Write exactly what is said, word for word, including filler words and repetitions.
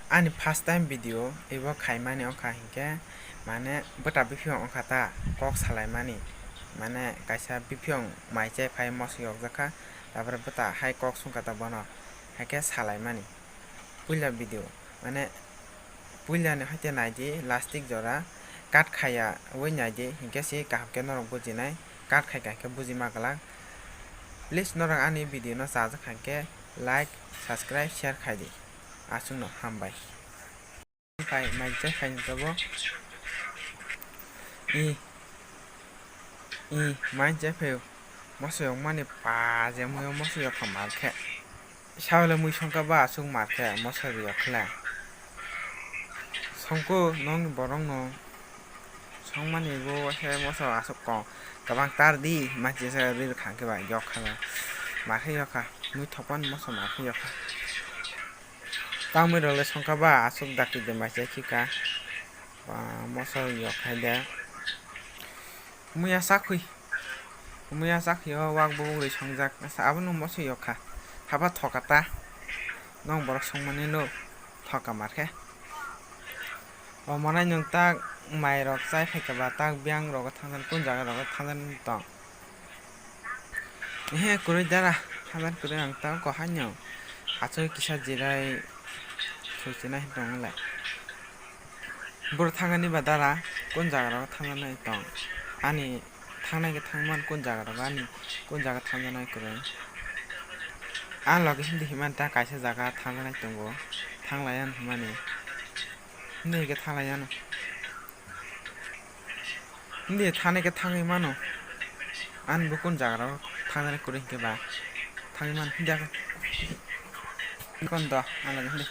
Ani first time video ebo khaimani wngkha hinkhe, mane bwta biphiyong wngkha ta, kok salaimani, mane kaisa biphiyong mai chai phai moso yokjakha, tabore bwta hai kok sungkha ta bono, haikhe salaimani. Puila video, mane puilani haikhe naidi lastik jora cut khaiya ui naidi, hinkhe se kaham khe norok bujinai, cut khaikha hinkhe bujima glak. Please norok ani video no chajak kha hinkhe like, subscribe, share khaidi. Aswkno hambai. Phai mai chai phai ni tobo. I, i, mai chai phai. Moso yokmani pa je muyo moso yokha mar khe. Sawle mui songkha ba aswk mar khe moso riyok khle. Songko nong borok no. Songmani bo he moso aswk kong. Kabang tar di, ma chisa ri khang khe ba yok kha na. Mar khe yok kha. Mui thopan moso mar khe yok kha. Tamni role songkha ba aswk dakti de mai chai khika. Ba moso yok khai de. Muya sakhui. Muya sakhui o wak bo ugri songjak. Asa abono moso yok kha. Haba thoka ta. Nong borok songmani no thoka mar khe. O manai nwng tak mai rok chai phaikha ba tak biyang rogo thangjan kun jaga rogo thangjan tong. Ehe kwrwi dara thangjan kwrwi ang tak ko haino achuk kisa jirai thwichinai tong le. Boro thangani ba dara kun jaga rogo thangjanai tong ani. Thangnai khe thangman kun jaga rogo ani kun jaga thangjanai kwrwi. Ang logi hindi himani ta kaisa jaga thangjanai tongo, thanglaiyan himani. Hindi hikhe thanglaiyan. Hindi thangnai khe thangwi mano. Ani bo kun jaga rogo thangjanai kwrwi hinkhe ba thangwi mano hindi. Kon do ang logi hindi.